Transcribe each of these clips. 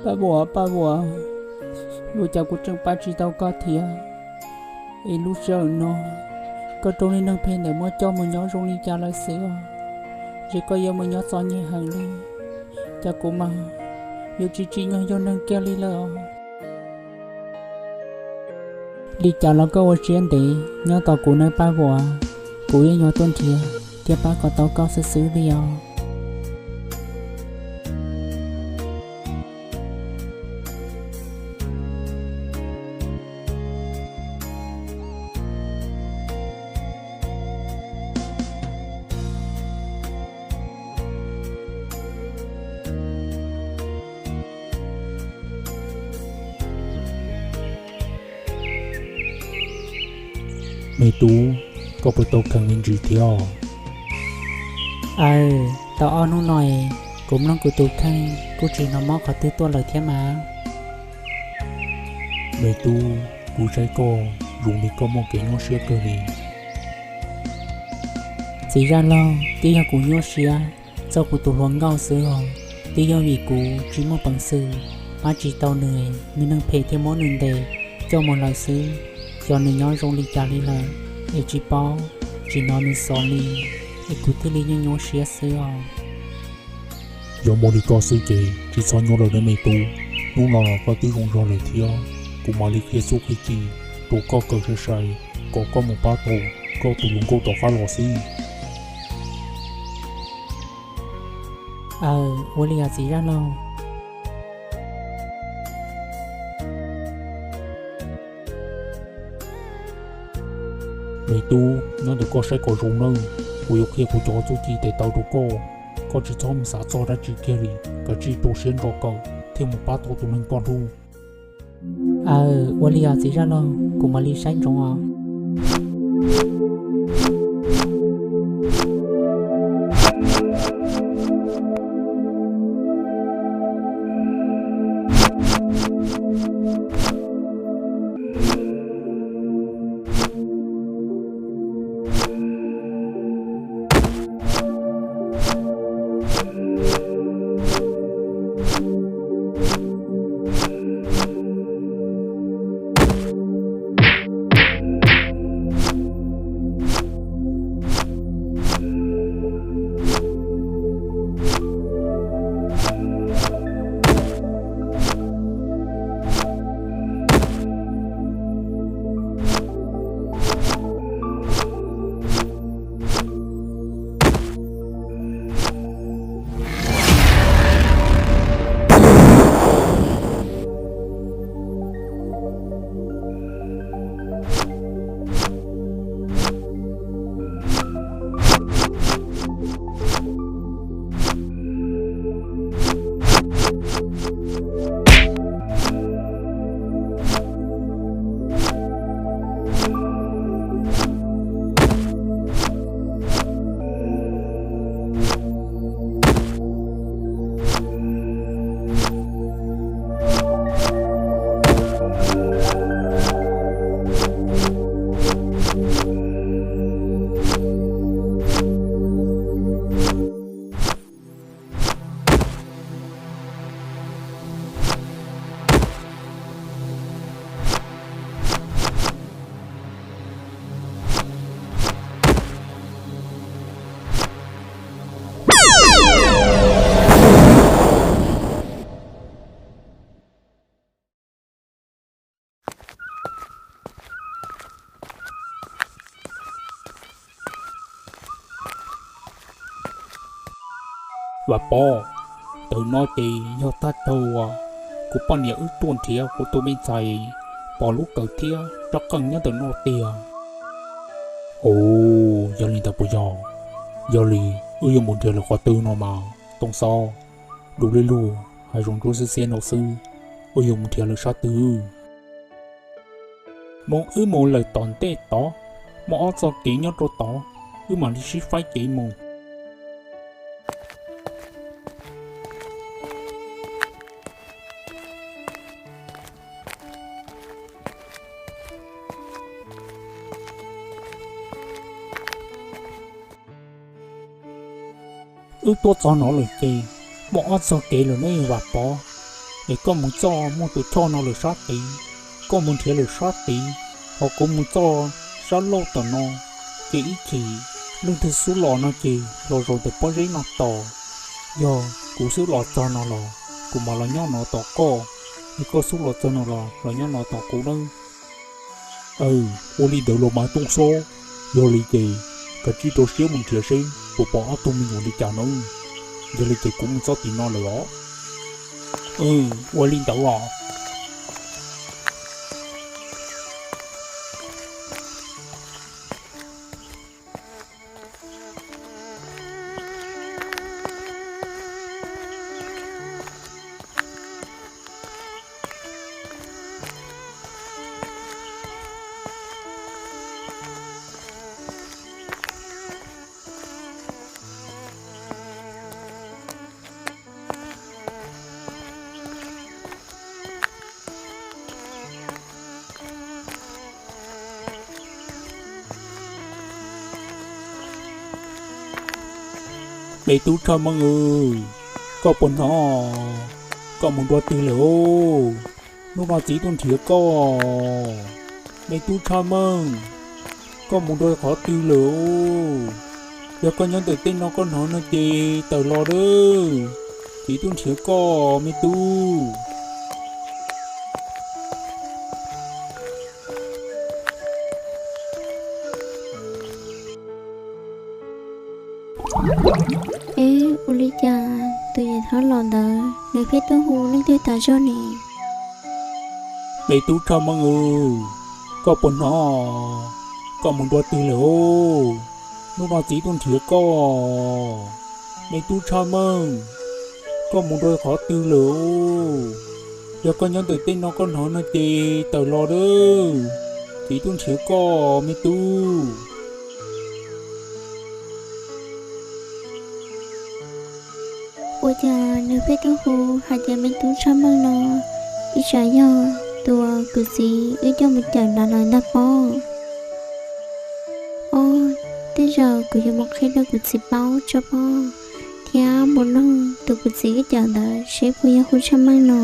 Paj Vuam, Paj Vuam, ua cas kuv tseem pab tsis tau koj thiab? Es lub sij hawm no koj raug li neeg phem ntawd muab coj mus nyob zoo li cas lawm xwb os? Ces koj yuav mus nyob txom nyem heev li, cas kuv mas yuav tsis tsim nyog yog neeg kiag li lawm os. Li cas los koj ua siab ntev nyob tos kuv nawb Paj Vuam, kuv yeej yuav tuaj nrhiav thiab pab kom tau koj xwb xwb li os. Me tub, koj puas tau kheev me ntsis thiab? Aw, tau ob hnub no es kuv mloog kuv tus kheej kuj tsis hnov mob qhov twg tuaj lawm thiab mas. Me tub, kuv saib koj zoo li koj muaj kev nyuaj siab kawg li. Txiv Zaj Laug, twb yog kuv nyuaj siab txog kuv tus hluas nkauj xwb os, twb yog vim kuv tsis muaj peev xwm pab tsis tau nws, nws neeg phem thiaj muab nws ntes coj mus lawm xwb. Xyov nws nyob zoo li cas li lawm es tsis paub, tsis hnov nws xov li, es kuv thiaj li nyuaj nyuaj siab xwb os. Yog muaj li koj xwb ces tsis txhob nyuaj lawm nawb me tub. Hnub no los koj twb zoo zog lawm thiab, kuv mam li qhia xub qhia ci rau koj kawm sai sai kom koj mus pab tau koj tus hluas nkauj tom qab los xwb. Aw, ua li os txiv Zaj Laug. Me tub, nyob ntawm koj saib kom zoo nawb, kuv yuav qhia kuv cov txuj ci tes taw rau koj. Koj tsis txhob mus xav txog dab tsi kiag li, kav tsij rau siab ntso kawm thiaj mus pab tau tus neeg ploj ntuj. Aw, ua li os txiv Zaj Laug, kuv mam li saib ntsoov os. Vam Pov, ntawm no ces yog tag tag uas kuv poj niam wb tuaj nrhiav kuv tus me ntxhais pom lub kawm thiab rab qeej nyob ntawm no tiag. Ov, yog li ntawd puas yog? Yog li wb yuav mus nrhiav lawv qhov twg no mas Tooj Xob? Du lug lug, hav zoov ntsuab xiab xiab no xwb, wb yuav mus nrhiav lawv sab twg? Mus, wb mus lawm tom ntej tod, muaj ob txoj kev nyob rau tod, wb mam li sib faib kev mus. Wb tuaj txog no lawm ces, muaj ob txoj kev lawm ne Vam Pov. Es koj mus txoj muaj tus choj no lawm sab tid, koj mus nrhiav lawm sab tid, ho kuv mus txoj sab laug tom no, ces ib chim leej twg xub los no ces los zaum ntawm pob zeb no tos. Yog kuv xub los txog no los kuv mam los nyob no tos koj, es koj xub los txog no los los nyob no tos kuv nawb. Ua li ntawd los mas Tooj Xob, yog li ces kav tsij rau siab mus nrhiav seb puas pom ob tug me nyuam li cas nawb. Yog li ces kuv mus txoj tim no lawm os. Ua li ntawd os. Me tub Tshaj Meej, koj puas hnov? Koj mus dua twg lawm os? Hnub no txiv tuaj nrhiav koj. Me tub Tshaj Meej, koj mus dua qhov twg lawm os? Yog koj nyob ntawm tej no koj hnov no ces tawm los lawm. Txiv tuaj nrhiav koj me tub. Eb, ua li cas tus yawm thaub laus ntawd nws pheej tuaj hu leej twg tas zog ne? Me tub Tshaj Meej, koj puas hnov? Koj mus dua twg lawm os? Hnub no txiv tuaj nrhiav koj. Me tub Tshaj Meej, koj mus dua qhov twg lawm os? Yog koj nyob ntawm tej no koj hnov no ces tawm los lawm. Txiv tuaj nrhiav koj me tub. Ua cas nws pheej tuaj hu hais tias me tub Tshaj Meej no, ib tsam yog tus uas kuv txiv wb coj mus cawm ntawd lawm ntag pob. Ob, tej zaum kuv yuav mus qhia rau kuv txiv paub tso pob, thiab mus nug tus kuv txiv wb cawm ntawd seb puas yog hu Tshaj Meej no.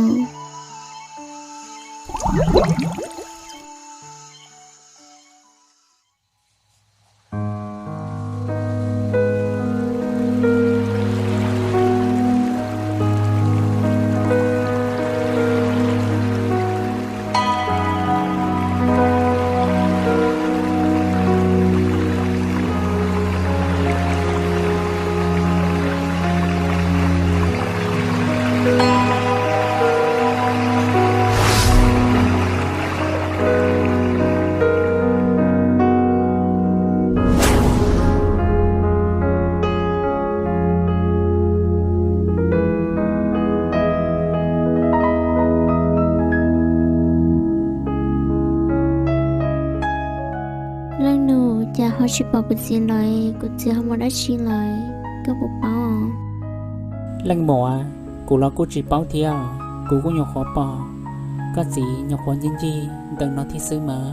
Leej nus, cas ho tsis pom kuv txiv lawm? Kuv txiv ho mus dab tsi lawm, koj puas paub? Leej muam, kuv los kuj tsis paub thiab. Kuv kuj nyuam qhuav pom koj txiv nyuam qhuav ncig ncig ntawm no thiab xwb mas,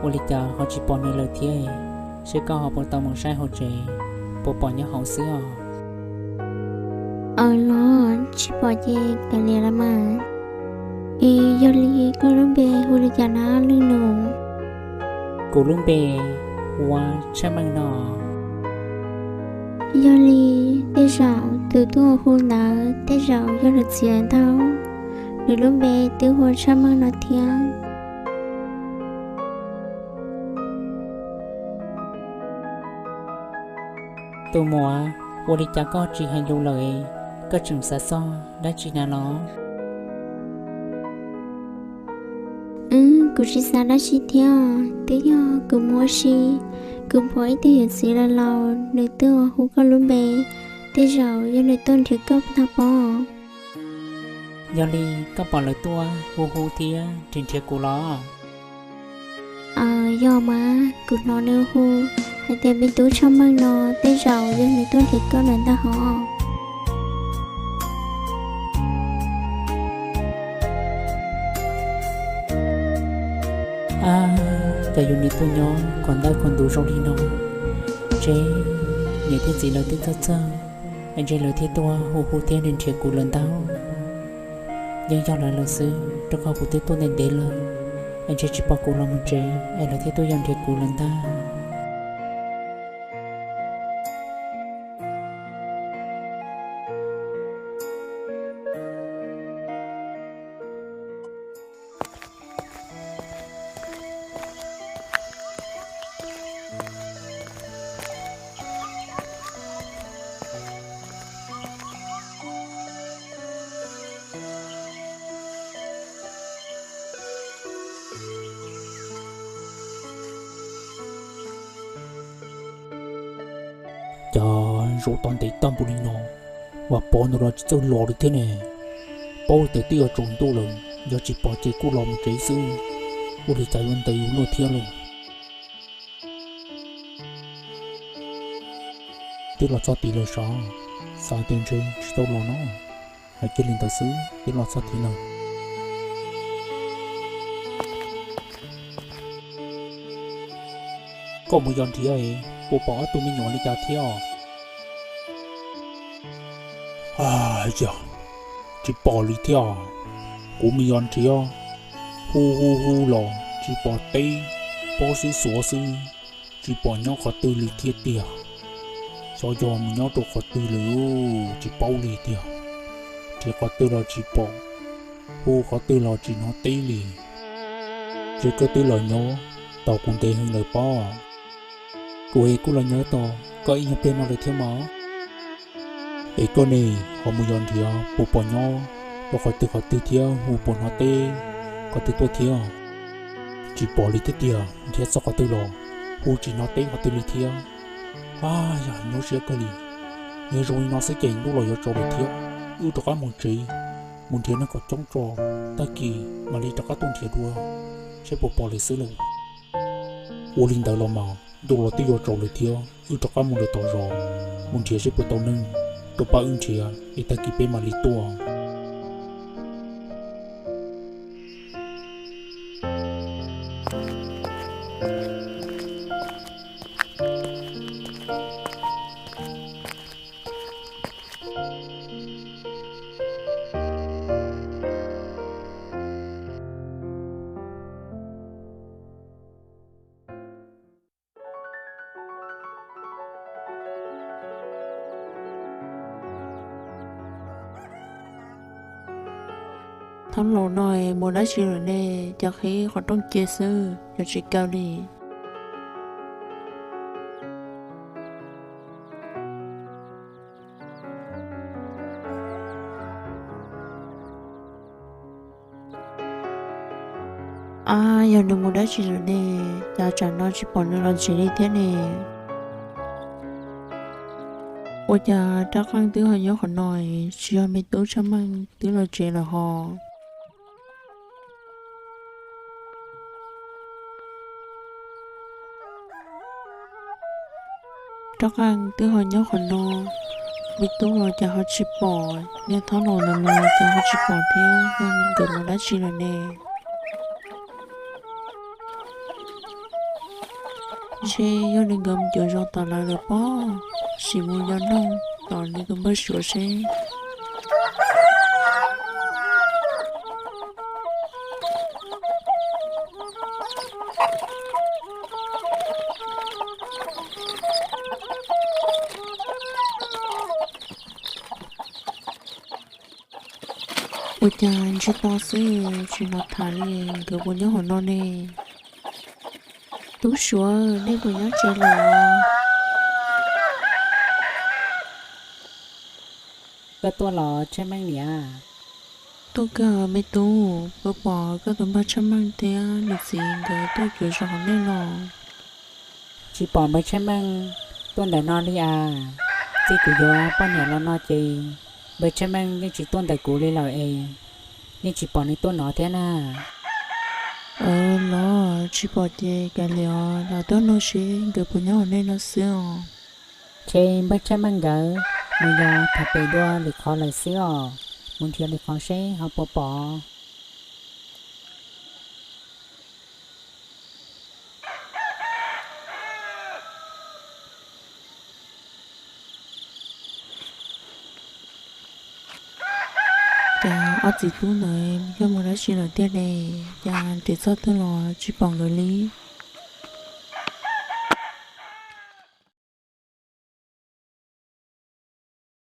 ua li cas ho tsis pom nws lawm thiab? Seb koj ho puas tau mus saib hauv tsev, puas pom nyob hauv xwb os? Aws los, tsis pom ces kav liam los mas. Es yog li koj lub npe hu li cas na leej nus? Kuv lub npe hu ua Tshaj Meej no. Yog li tej zaum tus tuaj hu ntawd tej zaum yog nws txiv ntag, nws lub npe twb hu ua Tshaj Meej no thiab. Tus muam, ua li cas koj tsis hais lus lawm? Koj tseem xav txog dab tsi na los? Wb, kuv tsis xav dab tsi thiab, twb yog kuv mus ua si, kuv pom ib tug yawm txiv laus laus nws tuaj hu koj lub npe, tej zaum yog nws tuaj nrhiav koj ntag pob. Yog li koj pom lawv tuaj hu hu thiab nrhiav nrhiav kuv los? Aws, yog mas, kuv hnov nws hu hais tias me tub Tshaj Meej no tej zaum yog nws tuaj nrhiav koj lawm ntag hos. Ab, cas yus niam tuaj nyob kho ntawv kho ntu zoo li no, ntshe niam thiab txiv lawv twb txawj txawj, es ntshe lawv thiaj tuaj hu hu thiab nrhiav nrhiav kuv lawm ntag. Yeej yog lawv lawm xwb, rau qhov kuv twb tuaj ntev ntev lawm, es ntshe tsis pom kuv los mus tsev es lawv thiaj tuaj yog nrhiav kuv lawm ntag. Cas zaum tau ntev tag npaum li no, vam pov ntawd los tsis txawj los li thiab ne. Paub tias twb yuav tsaus ntuj lawm, yog tsis pom ces kuj los mus tsev xwb, ua li cas yuav ntev ua luaj thiab lauj. Twb los txog tid lawm sav, xav tias ntshe tsis tau los no, hais kiag li ntawd xwb, twb los txog tid lawm. Koj mus yos nrhiav, puas pom ob tug me nyuam li cas thiab? Yog, tsis pom li thiab. Kuv mus yos nrhiav, hu hu hu los tsis pom teb, pob xwb xuav xwb, tsis pom nyob qhov twg li thiab tiag. Xyov yog mus nyob rau qhov twg lawm, tsis paub li tiag. Nrhiav qhov twg los tsis pom, hu qhov twg los tsis hnov teb li. Ntshe koj twb los nyob tos kuv ntev heev lawm pob. Kuv es kuj los nyob tos koj ib nyuag pliag no lawm thiab mas. Es koj ne, ho mus yos nrhiav puas pom nyob rau qhov twg qhov twg thiab hu puas hnov teb qhov twg tuaj thiab? Tsis pom li thiab tiag, nrhiav txog qhov twg los hu tsis hnov teb qhov twg li thiab. Ab yog, nyuaj siab kawg li. Yog zoo li no xwb ces ntuj los yuav tsaus lawm thiab, wb rov qab mus tsev, mus nrhiav neeg kom coob tso, tag kis mam li rov qab tuaj nrhiav dua, saib puas pom lawm xwb lauj. Ua li ntawd los mas, ntuj los twb yuav tsaus lawm thiab, wb rov qab mus lawm tom zos, mus nrhiav saib puas tau neeg tuaj pab wb nrhiav es tag kis peb mam li tuaj. Thaub laus no mus dab tsi lawm ne? Cov qhib qhov rooj cia xwb, cov tsis kaw li. Ab, yog nws mus dab tsi lawm ne? Cas tsam no tsis pom nws los tsev li thiab ne? Ua cas Rab Qeej twb ho nyob qhov no, tsis yog me tub Tshaj Meej twb los tsev lawm hos? Rab Qeej twb ho nyob qhov no, me tub los cas ho tsis pom, niag thaub laus ntawd los cas ho tsis pom thiab, yog nkawd mus dab tsi lawm ne? Ntshe yog li nkawd mus cuag zos tom lawv lawm pob, sim mus yos noj tom nws tus npawg Suav seb. Ua cas ntshe to xwb, tsis hnov tham li, nkawd puas nyob hauv no ne? Tub Suav, nej puas nyob tsev lawm? Koj tuaj los Tshaj Meej niam? Tuaj kawg me tub, puas pom koj tus npawg Tshaj Meej thiab nws txiv nkawd tuaj cuag zos hauv nej los? Tsis pom npawg Tshaj Meej tuaj ntawm no li as. Txij kuv yuav poj niam los no ces npawg Tshaj Meej yeej tsis tuaj ntawm kuv li lawm es, nej tsis pom nws tuaj no thiab na? Los tsis pom ces kav liam os, los tuaj no seb nkawd puas nyob hauv nej no xwb os. Ces npawg Tshaj Meej nkawd mus yos tham pem dua lwm qhov lawm xwb os, mus nrhiav lwm qhov seb ho puas pom. Cas ob txiv tub ntawd yog mus dab tsi lawm tiag ne? Cas ntev txog twg los tsis pom nkawd li?